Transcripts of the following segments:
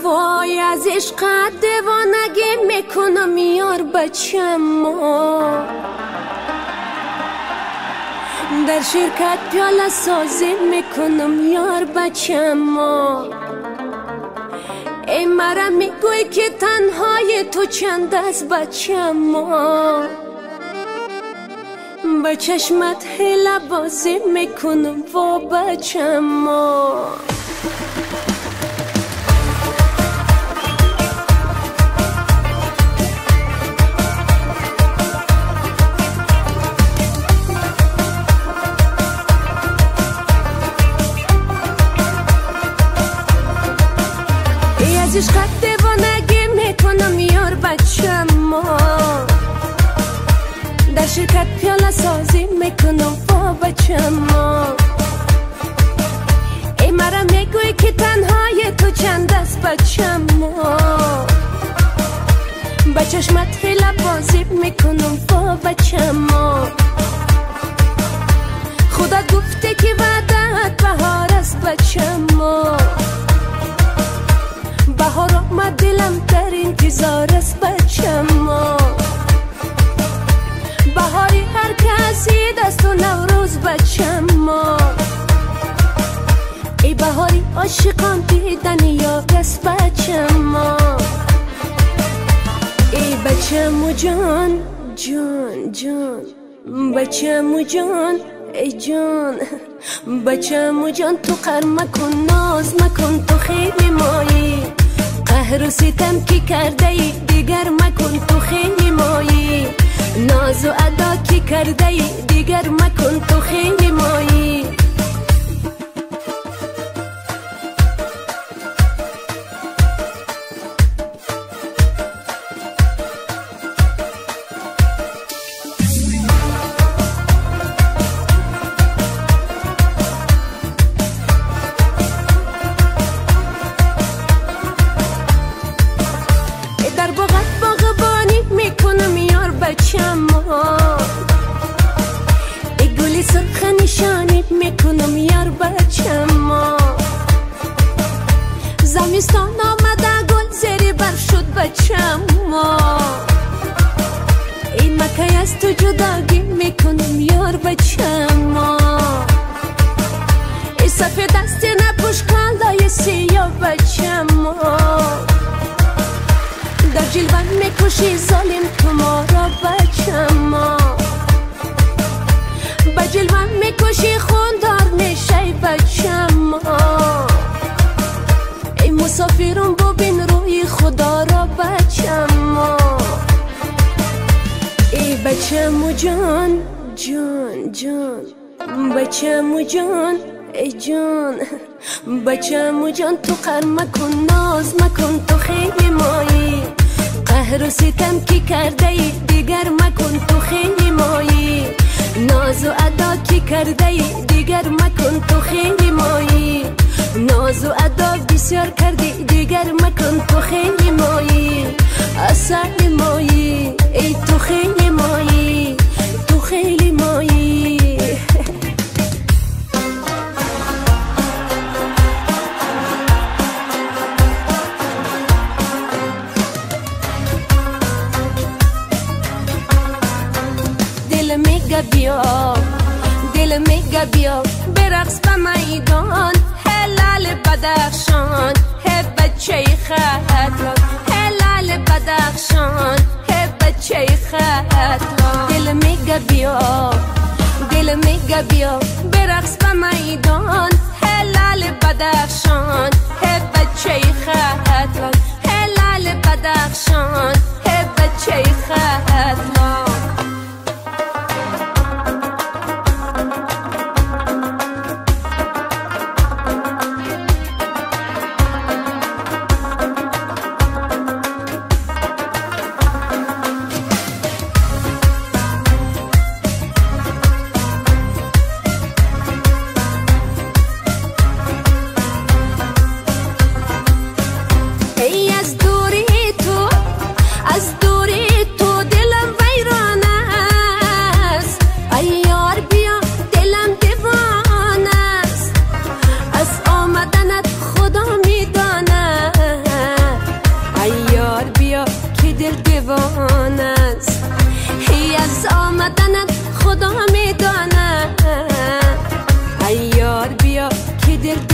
وای از عشقت دیوانگی میکنم یار بچم. در شرکت پیاله سازی میکنم یار بچم. ای مرا میگوی که تنهای تو چند است بچم. با چشمت حیله بازی میکنم و بچم. از عشقت دیوانگی میکنم یار بچم. در شرکت پیاله سازی میکنم با بچم. ای مرا میگوی که تنهای تو چند است بچم. با چشمت حیله بازی میکنم با بچم. خدا گفته که وعدت بهار است بچم. بهار آمد دلم در انتظار است بچم. بهاری هر کسی دست و نوروز بچم. ای بهاری عاشقان دیدن یار است بچم. ای بچم جان جان جان بچم جان ای جان بچم جان. تو قهر مکن ناز مکن تو خیلی مایی. قهر و ستم که کرده ای دیگر مکن تو خیلی مایی. ناز و ادا که کرده ای دیگر مکن تو خیلی مایی. در باغت باغبانی میکنم یار بچم. ای گلی سرخ نشانی میکنم یار بچم. زمستان آمده گل زیر برف شد بچم. ای مکه از تو جداگی میکنم یار بچم. ای سفید دست نپوش کالای سیاه بچم. در جلوه میکشی ظالم تو ما را بچم. با جلوه میکشی خوندار میشی بچم. ای مسافرون ببین روی خدا را بچم. ای بچم جان جان جان بچم جان ای جان بچم جان. تو قهر مکن ناز مکن تو خیلی مایی. قهر و ستم که کرده ای دیگر مکن تو خیلی مایی. ناز و ادا که کرده ای دیگر مکن تو خیلی مایی. ناز و ادا بسیار کردی دیگر مکن تو خیلی مایی. اصل مایی ای تو خیلی مایی تو خیلی مایی. دل میگه بیا دل میگه بیا برقص به میدان. هلال بدخشان هی بچه ختلان. هلال بدخشان هی بچه ختلان. دل میگه بیا دل میگه بیا برقص به میدان. هلال بدخشان هی بچه ختلان. هلال بدخشان هی بچه ختلان.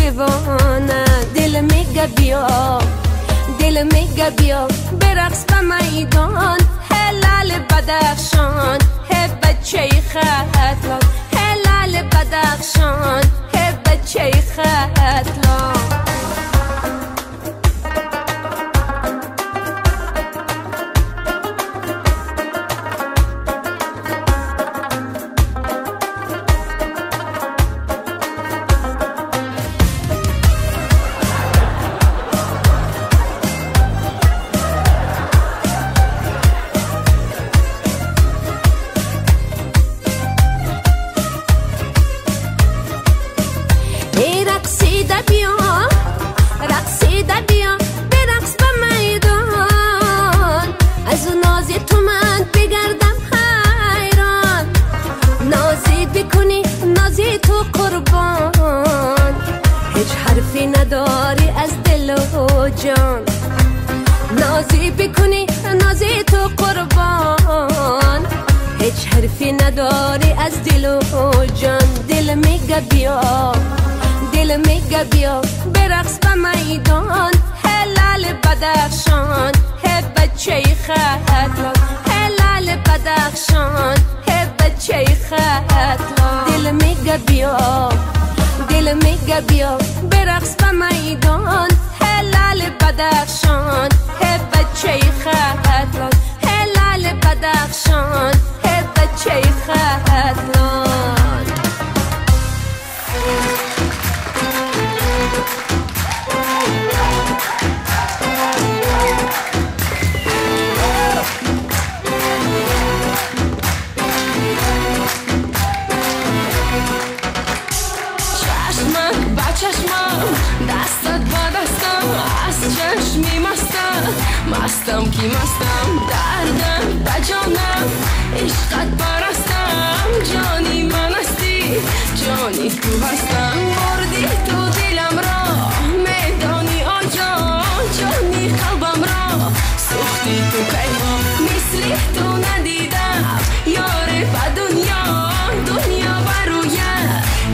دیوانه. دل میگه بیا، دل میگه بیا برقص به میدان، هلال بدخشان، هی بچه ختلان، هلال بدخشان، هی بچه ختلان. رقصیده بیا، رقصیده بیا برقص به میدان، از نازی تو من بگردم حیران، نازی بکنی نازی تو قربان، هیچ حرفی نداری از دل و جان، نازی بکنی نازی تو قربان، هیچ حرفی نداری از دل و جان. دل میگه بیا، دل میگه بیا برقص به میدان، هلال بدخشان، هی بچه ختلان، هلال بدخشان، هی بچه ختلان. دل میگه بیا، دل میگه بیا برقص به میدان، هلال بدخشان، هی بچه ختلان، هلال بدخشان، هی بچه ختلان. چشمت با چشمم، دستت با دستم، از چشمی مستم، مستم که مستم، دردم به جانم، عشقت پرستم، جانی من هستی، جانی تو هستم، بردی تو دلم را، میدانی آیا جانی قلبم را، سوختی تو کیها، مثل تو ندیدم، یار به دنیا، دنیا برویه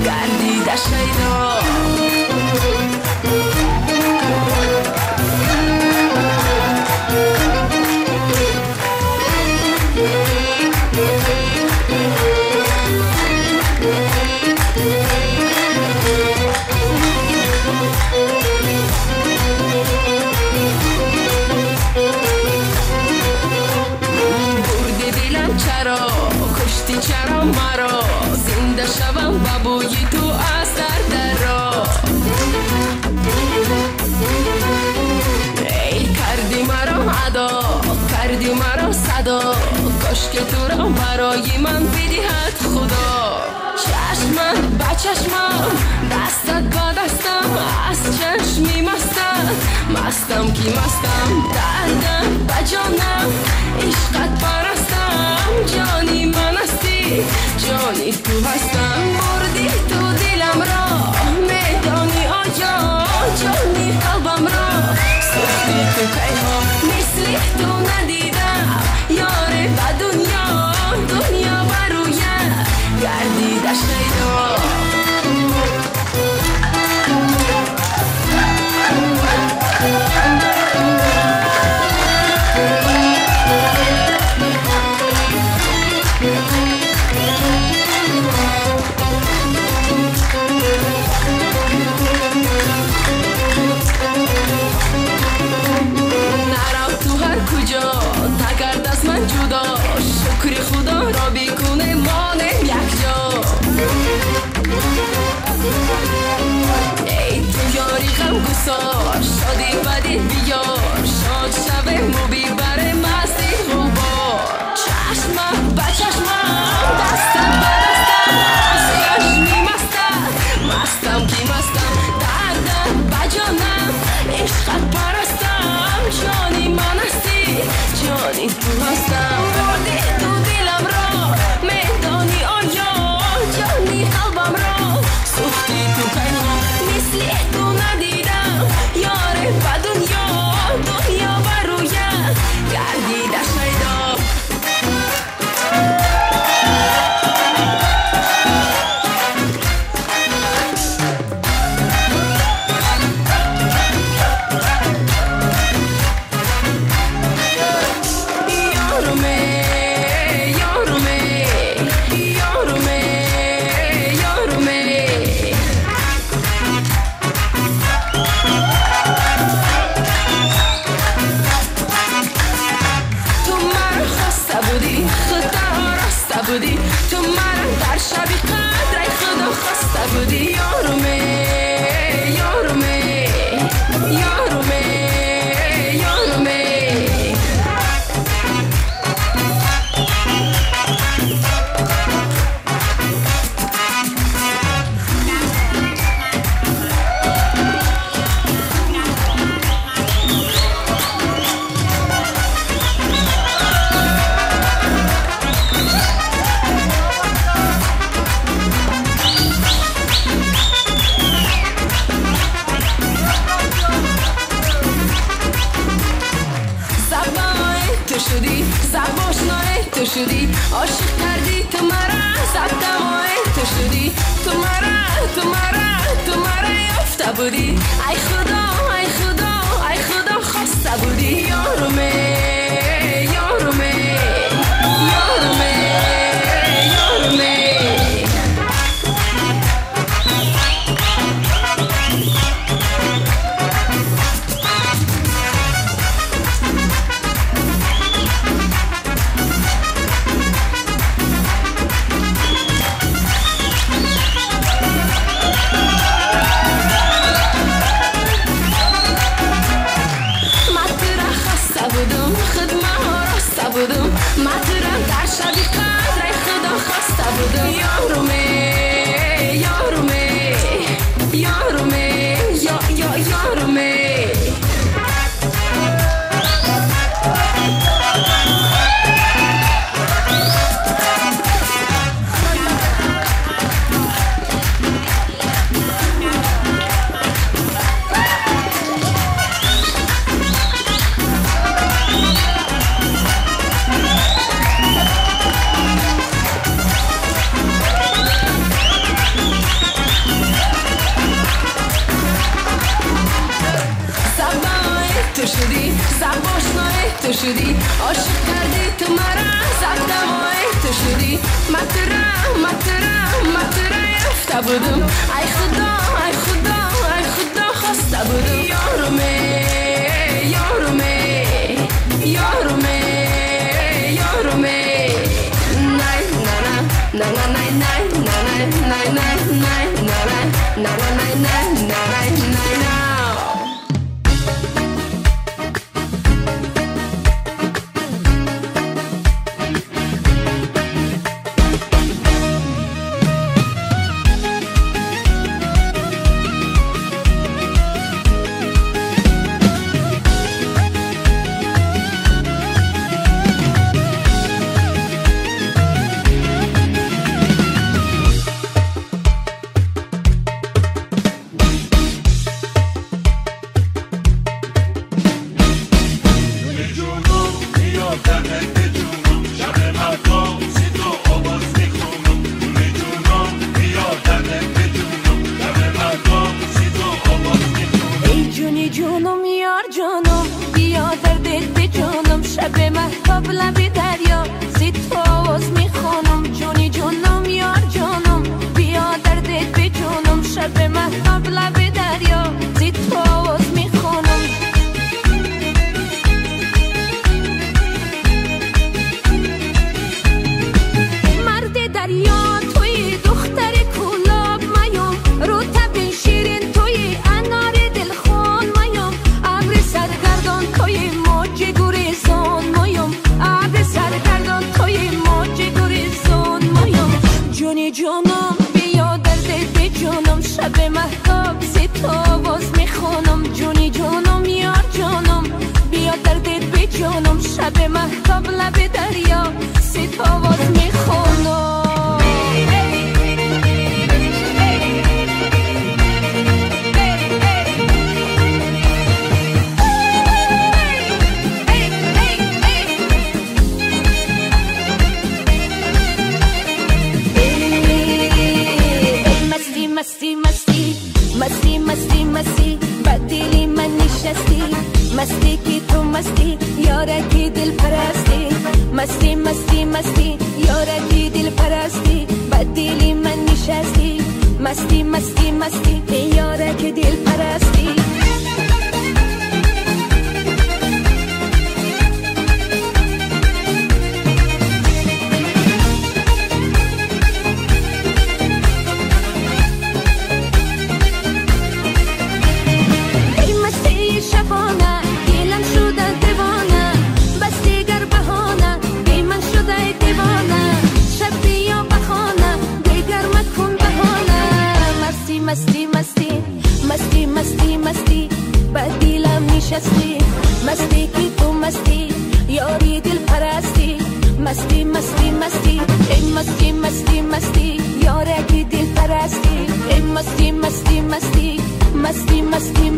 گردیده شیدا. چرا کشتی چرا مرا، زنده شوم با بوی تو از در درا، ای کردی مرا ادا، کردی مرا صدا، کاش که تو را برای من بدهد خدا. چشمت با چشمم، دستت با دستم، از چشمی مستم، مستم که مستم، دردم به جانم، عشقت پرستم، جانی من هستی، جانی تو هستم، بردی تو دلم را، میدانی آیا جانی قلبم را، سوختی تو کیها، مثل تو ندیدم، یار به دنیا، دنیا برویه گردیده شیدا. نرم تو هر کجا نکرد از من جدا، شکر خدا را بکنه مانم یک جا، ای تو یاری غمگسار، شادی بدی بیار، شاد شوه مو بر مستی غبار، چشمم به چشمم، دستم به دستم، از چشمی مستم، مستم که مستم، دردم به جانم، عشقت پرستم، جانی من هستی، جانی تو هستم، بردی تو دلم را، میدانی آیا جانی قلبم را، سوختی تو کیها، مثل تو ندیدم، شدی عاشق کردی تو مرا صدمای تو شدی تو مرا تو مرا تو مرا یافته بودی ای خدا ای خدا ای خدا خواسته بودی یارمه یارمه یارمه یارمه مطرم در شبی قدر ای خدا خواسته بودم یارمه یارمه یارمه یا یا یارمه تو شدی عاشق کردی تو مرا صدمای تو شدی مطرم مطرم مطرم یافته بودم ای خدا ای خدا ای خدا خواسته بودم یارمه یارمه یارمه یارمه نای نه نه نه نه نه نه نه نه نه نه نه نه نه نه نه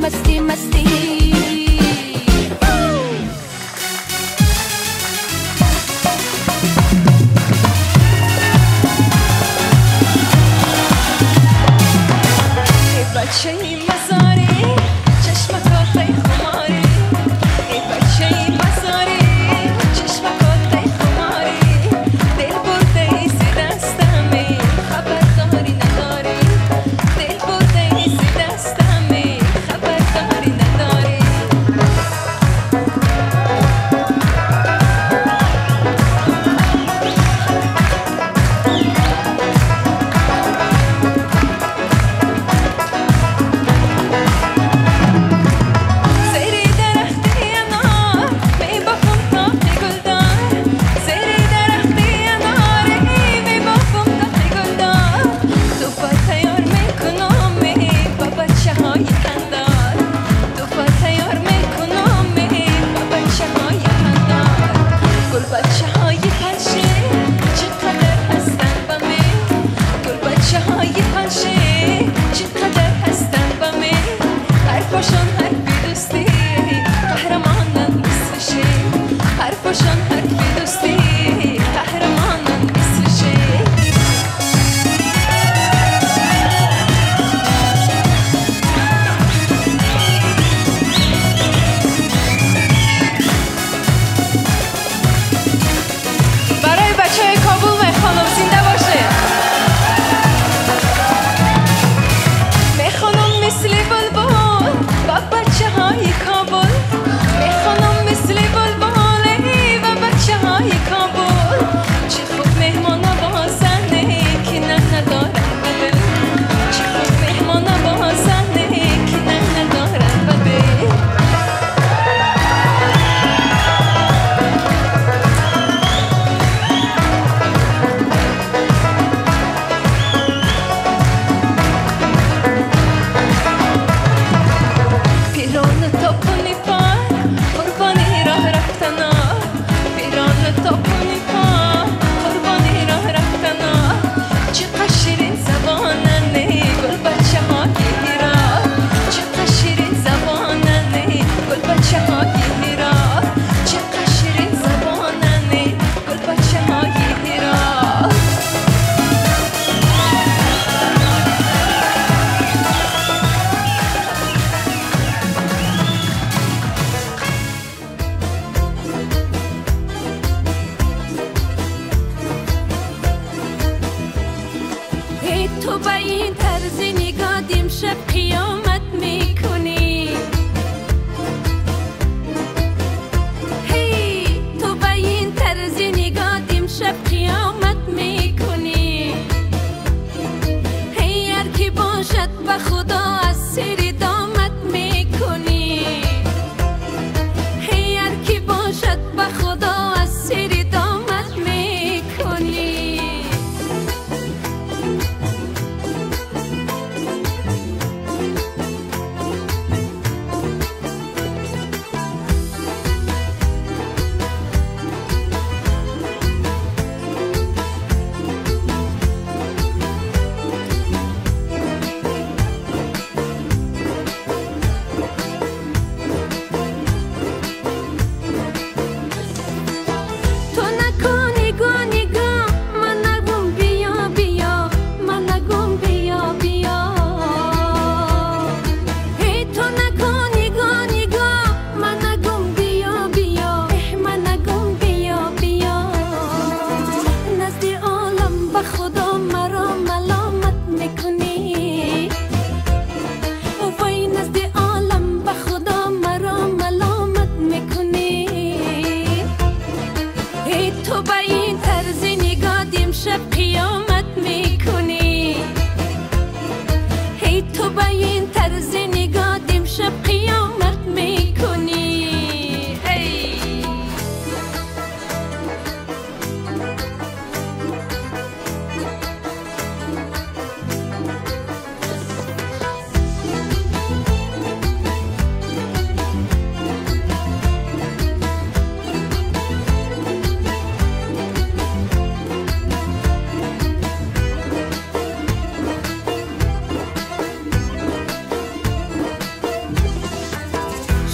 مستی مستی.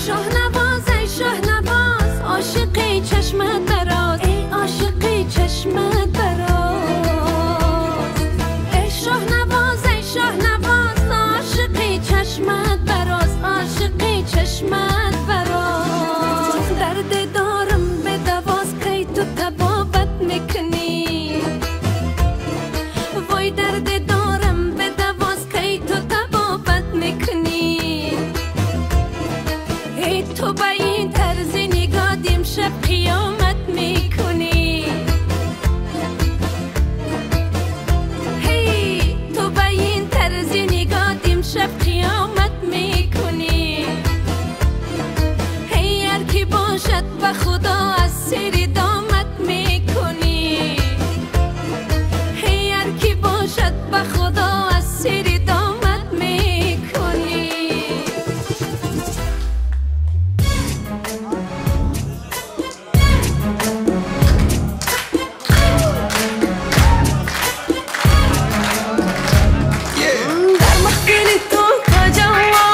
Шоҳнавоз, эй Шоҳнавоз, ошиқи чашмат дароз, эй ошиқи чашмат дароз. Эй Шоҳнавоз, эй Шоҳнавоз, ошиқи чашмат дароз, ошиқи чашмат бароз. Дард дорам ба давоз, кай ту табобат мекунӣ. Вой дард дорам ба давоз, кай ту табобат мекунӣ. Эй ту ба ин тарзи нигоҳ димшаб қиёмат мекунӣ. Ҳей ту ба ин тарзи нигоҳ димшаб қиёмат мекунӣ. Ҳей ҳар ки бошад ба Худо аз сири домат мекунӣ. Ҳей ҳар ки бошад ба Худо аз сири домат мекунӣ. Дар маҳфили ту таҷалло,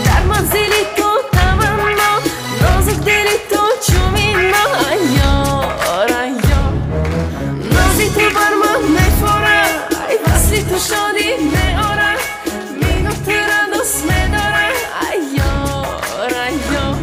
дар манзили ту таманно, нозук дили ту чу минно, ай ёр, ай ёр. Нози ту бар ман мефорад, ай васли ту шодӣ меорад, мино тура дӯст медорад, ай ёр, ай ёр.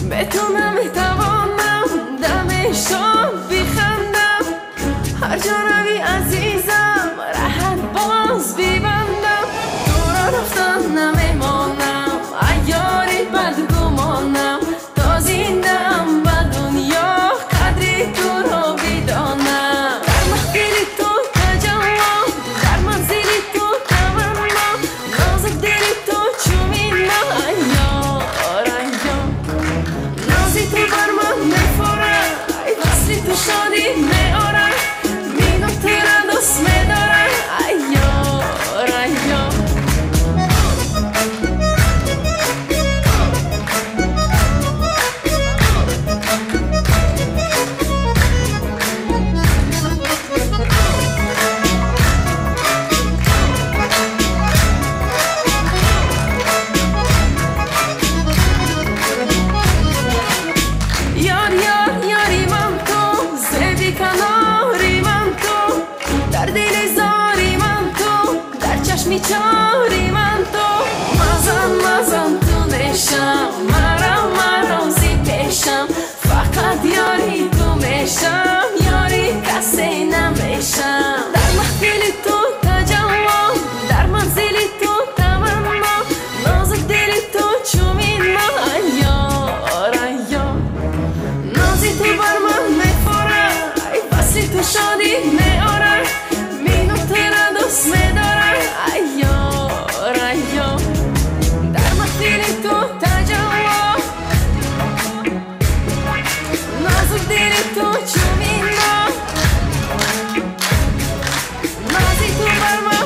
Бе ту наметавонам даме шод бихандам, ҳар ҷо рави азизам раҳат боз бибандам. Туро рафтан намемонам, ай ёри бадгумонам, то зиндаам ба дунё қадри туро бидонам. Дар маҳфили ту таҷалло, дар манзили ту таманно, нозук дили ту чу минно, ай ёр, ай ёр. Нози ту бар ман мефорад, ай васли ту шодӣ меорад, мино тура дӯст медорад, ай ёр, ай ёр. Ёр, ёр, ёри ман ту, зеби канори ман ту, дар дили зори ман ту, дар чашми чори ман ту. Мазан, мазан ту мешам, марам, марам зи пешам, фақат ёри ту мешам, ёри касе намешам. Дар маҳфили ту таҷалло, дар манзили ту таманно, нозук дили ту чу минно, ай ёр, ай ёр. Нози ту бар ман мефорад, ай васли ту шодӣ меорад, мино тура дӯст медорад, ай ёр, ай ёр. Дар маҳфили ту таҷалло, нозук дили ту чу минно, нози ту бар ман